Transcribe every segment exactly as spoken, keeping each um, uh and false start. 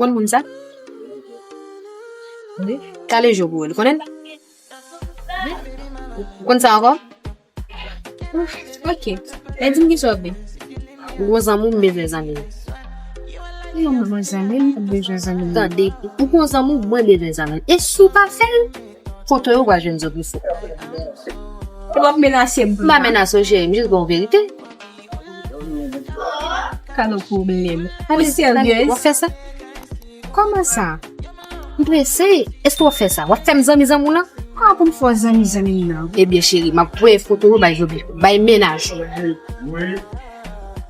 Konn moun sa? Wi. Kale je w pou wè l. Konnen l? Wi. Ou konn sa ankò? Ok. E di m kisa w vle? Ou gon zanmi w, m bezwen zanmi w. Non, m gon zanmi m, m bezwen zanmi m. Tande, ou gon zanmi w, mwen bezwen zanmi m. E si w pa fè l, foto yo pral jwenn zòt isi. E w ap menase m pou sa? M pa menase w, cheri, m jis ba w verite. Kalo pwoblèm. Ou serye? W ap fè sa? Kòman sa? M prese. Èske w ap fè sa? W ap fè m zanmi zanmi w lan? Kòman pou m fè w zanmi zanmi m nan? Ebyen, cheri, m ap voye foto yo bay Joby, bay mennaj ou.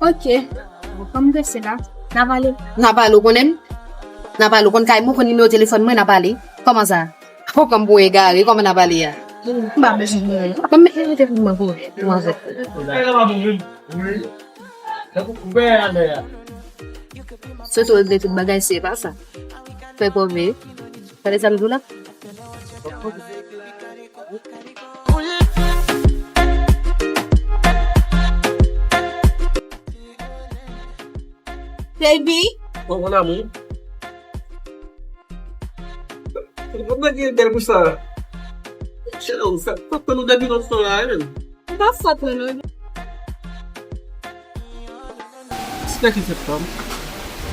Ok. Bon, kòm m prese la, n a pale. N a pale, ou konnen m? N a pale, ou konn kay mwen, ou konn nimewo telefòn mwen, n a pale. Kòman sa? Ou pran m pou egare, kòman n a pale a? M pa bezwen nimewo. Ban m mete telefòn mwen pou ou, manzè. Sot ou regle tout bagay, se pa sa. Fè kòve. Tande sa m di w la? Baby. Oh, mon amour. Ou pa gen bèl pou sa. Cheri, ou fè, fè nou depi lòt fwa la, men. M pa fòt mwen non. Se te ki fèt fanm?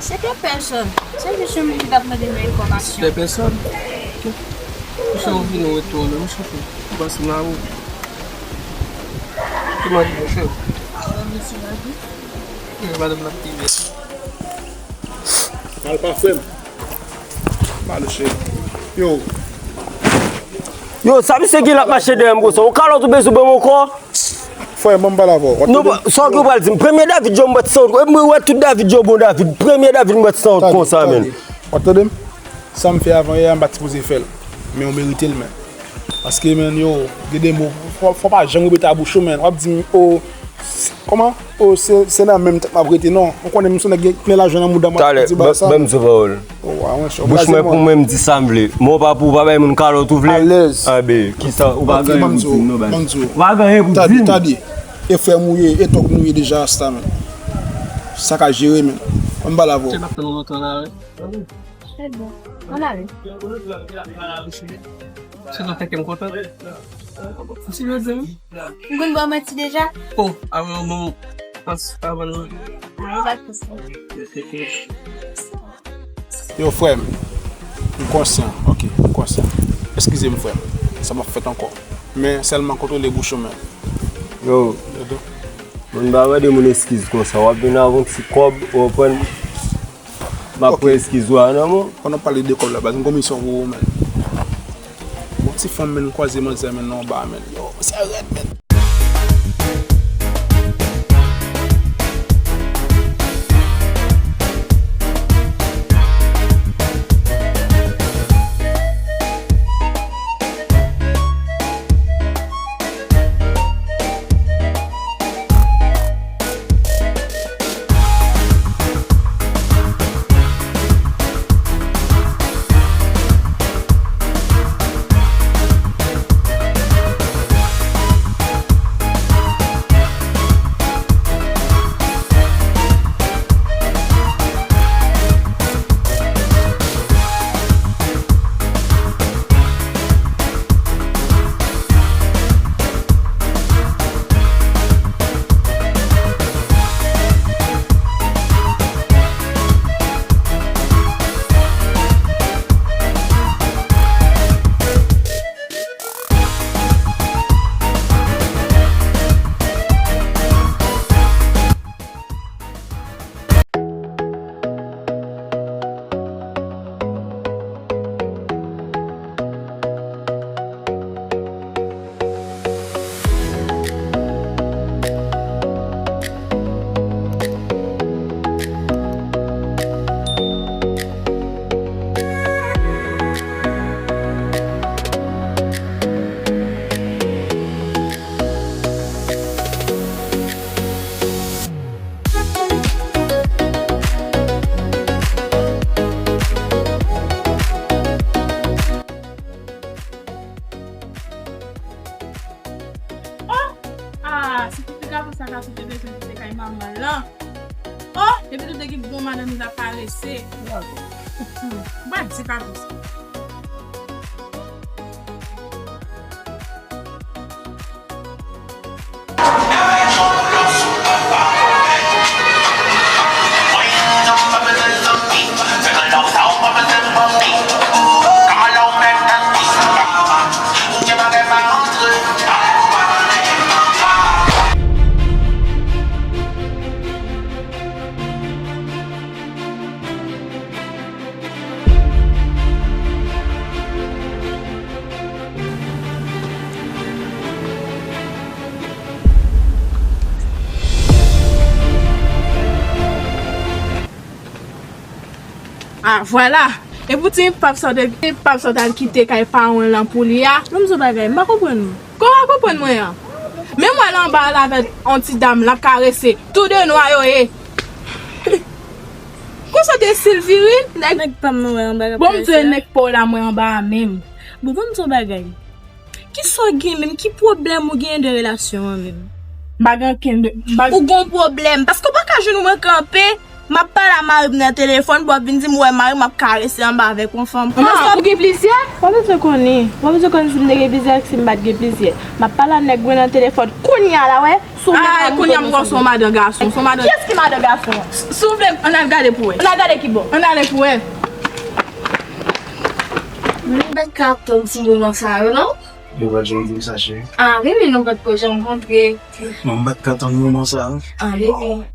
Se te pèsòn. Se jis yon moun ki t ap mande nou enfòmasyon. Se te pèsòn? Ki sa ou vin ou retounen, mon cheri? Ou pa sanble avè w. Ki mande, mon cheri? Mwen, mesi, mwen. Madanm nan pi bèl. Mal pa frè m. Malo cheri. Yo. Yo, sa misye gen l ap mache dèyè m konsa? Yon kalòt ou bezwen ban m ankò? Frè, ban m pale avè w. Non, sa w gen pral di m? Premye David Job m bat san wont. Mwen wè tout David Job bon David. Premye David m bat san wont konsa, men. W ap tande m? Sa m fè avan yè a, m pa t sipoze fè l. Men w merite l, men. Paske, men, yo, gen de mo, fò, fò pa janm repete a bouch ou, men. W ap di m, o, kòman? O, se, se nan menm tèt m ap rete, non. Ou konnen m se nèg gen plen lajan nan mouda m, w ap di bagay sa. Talè, ban m di w pawòl. Bouch mwen pou mwen, m di sa m vle. Men w pa pou w pa bay moun kalòt ou vle. Alèz. Anben, kisa, ou pa gen anyen pou di m non, baz. Ou pa gen anyen pou di m. Tande, tande. E frè m ou ye, e tòg nou ye deja, asta, men. Sa ka jere, men. Ban m pale avè w. Se n ap tann ou lontan la, wi. Se bon. Ann ale. Se nan tèt ke m kontan. Ti Jodi, m konn ba w manti deja. Oh, avan nou, avan nou. Avan nou bat konsa. Yo, frè m, m konsyan, ok, m konsyan. Eskize m, frè m, sa p ap fèt ankò. Men sèlman kontwole bouch ou, men. Yo, moun pa mande moun eskiz konsa. W ap vin avè yon ti kòb, ou konprann? M ap pran eskiz ou a nan men w. Pandan w pale de kòb la, baz, m gon misyon pou ou, men. Yon ti fanm, men, m kwaze manzè, men, nan yon ba, men. Yo, sa rèd, men. Oh! Ah, se pou ti gason sa ka sou te bezwen kite kay manman l lan. Oh, depi tou te gen bon madanm li pa parese. M pa di pa konsa. Ah, vwala. E pou ti pap sa w te, pap sa w t al kite kay paran w lan pou li a? Ban m di w bagay, m pa konprann ou. Kòman w konprann mwen an? Men mwen la anba la avèk yon ti dam l ap karese. Tou de nwa yo ye. Konsa w te silvire, nèg. Nèg pa m nan wè anba l ap karese. Bon, m di w nèg pa w la mwen anba a menm. Bon, ban m di w bagay. Kisa w gen menm? Ki pwoblèm ou gen de relasyon an menm? M pa gen ankenn de, m pa Ou gon pwoblèm. Paske w pa ka jwenn mwen kanpe, m ap pale a mari m nan telefòn, pou w ap vin di m, w wè mari m ap karese anba avèk yon fanm. Ah, ou gen plizyè? W ap bezwen konnen. W ap bezwen konnen si m te gen plizyè ak si m pa t gen plizyè. M ap pale a nèg mwen nan telefòn. Kounye a la, wè, si w vle Ah, kounye a m wè w se yon madan gason. Se yon madan Kiyès ki madan gason an? Si w vle, ann al gade pou wè. Ann al gade ki bò? Ann ale pou wè. M pa t ka tann ti moman sa yo, non? Yo pa t janm di m sa, cheri. Ah, wi, men nou pa t ko janm rankontre. Mwen, m pa t ka tann moman sa a. Ah, bebe.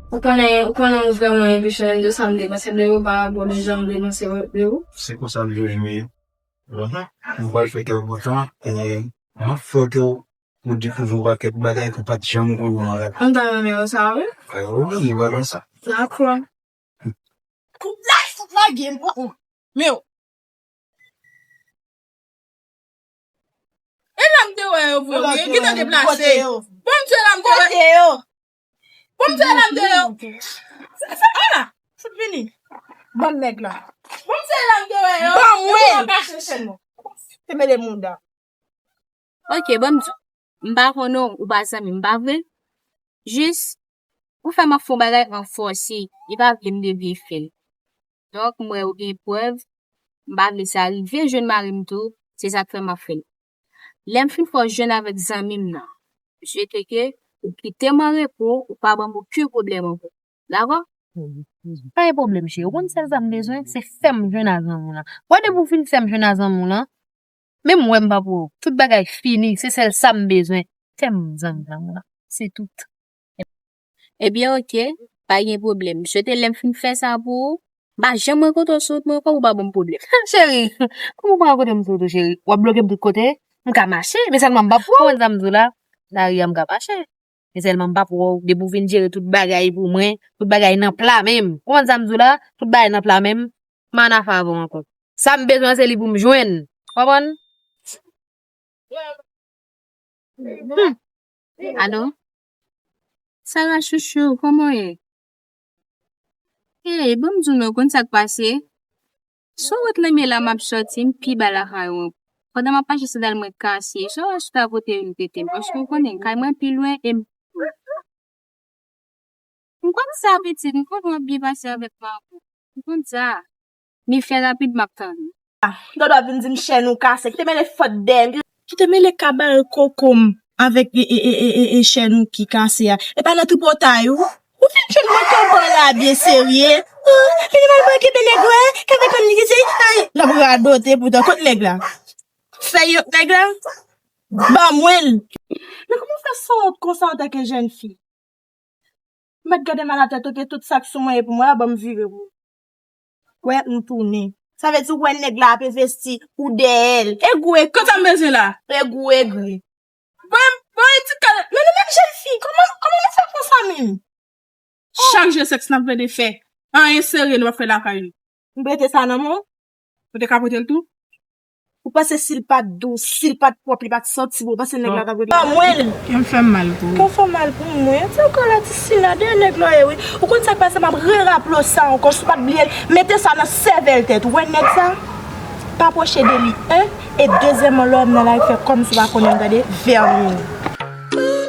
Ou konnen, ou konnen ou vrèman enpesyone de sa m te panse de ou pa rapò de jan m te panse de ou. Se konsa m toujou ye. Mhm. M pral fè kè w kontan, e m ap fè kè w dekouvri yon pakèt bagay ke w pa t janm konnen anvan. M ta renmen wè sa, wi. Wi, wi, nou pral wè sa. Dakò. Kout la, fout lage m. Men yo. E la m te wè yo vre, wi. Gentan deplase. Bon, m di la m te wè. Kote yo? Bon, m di la m te wè yo. Sa, sa, ala. Fout vini. Ban m nèg la. Bon, m di la m te wè yo. Ban mwen. Yo kache chèn mwen. Te mele mouda. Ok, ban m di w. M pa konn ou, ou pa zanmi m, pa vre? Jis, ou fè m ap fè yon bagay an fòse, li pa vle m devye fè l. Donk, m wè ou gen prèv, m pa vle sa rive jwenn mari m tou, se sa k fè m ap fè l. Lè m fin fè w jwenn avèk zanmi m nan, m swete ke ou kite m an repo, ou pa ban m okenn pwoblèm ankò. Dakò? Pa gen pwoblèm, cheri. Ou konn sèl sa m bezwen, se fè m jwenn a zanmi w lan. Wè, depi w fin fè m jwenn a zanmi w lan, menm wè m pa pou ou. Tout bagay fini, se sèl sa m bezwen. Fè m zanmi w lan, se tout. Ebyen, ok, pa gen pwoblèm. M swete lè m fin fè sa pou ou, m pa janm rankontre w sou wout mwen ankò pou w pa ban m pwoblèm. Cheri, kòman w pa rankontre m sou wout ou, cheri? W ap bloke m tout kote? M ka mache, men sèlman m p ap wè w. Konprann sa m di w la? Lari a m ka mache. Men sèlman m p ap wè w. Depi w vin jere tout bagay pou mwen, tout bagay nan pla menm. Konprann sa m di w la? Tout bagay nan pla menm. M pa nan afè avè w ankò. Sa m bezwen, se li pou m jwenn. Konprann? Hmm. Alo? Sara chouchou, kòman w ye? Hey, ban m di w non, konn sa k pase? Sou wout Lenmen la m ap sòti, m pi ba lakay ou. Pandan m ap mache, sandal mwen kase. Sa w wè si w ta pote youn prete m, paske w konnen kay mwen pi lwen e m, m konn sa pitit, m konn w ap byen pase avèk mari w. M konn sa. Men fè rapid, m ap tann ou. Dòdò ap vin di m chèn ou kase, kite mele fòt dèyè m. Kite mele kabal koko m avèk e, e, e, e, e, e chèn ou ki kase a. E pa nan tripotay ou. Ou fin jwenn mwen kanpe la byen serye. Ah, li mal bwè kite nèg la, kave konn li ki se, ay, l ap radote poutan. Kot nèg la? Fè yo nèg la? Ban mwen l. Men kòman w fè sanwont konsa antanke jèn fi? Mèt gade mal atè, toke tout sa k sou mwen e pou mwen, a ban m vire pou ou. Wè, m tounen. Sa vle di ou wè nèg la ap envesti, ou dèyè l. E gou e Konsa m bezwen la. E gou e gri. Bon, bon, e ti kal. Men nou menm jèn fi, kòman, kòman nou fè konsa menm? Chak jou sèks n ap plede fè. Anyen serye nou p ap fè lakay nou. M prete sa nan men w? Ou te ka pote l tou? Ou panse si l pa t dous, si l pa t pwòp, li pa t santi bon, ou panse nèg la t ap rete? Ban mwen l. Kè m fè m mal pou ou. Kè w fè w mal pou mwen. Ti ankò la, ti sila, dèyè nèg la w ye, wi. Ou konn sa k pase, m ap reraple w sa ankò, si w pa t bliye l, mete sa nan sèvèl tèt ou. Wè nèg sa? Pa pwoche de li, en. E dezyèmman, lè w wè m nan lari, fè kòmsi w pa konnen m, tande? Vèmin.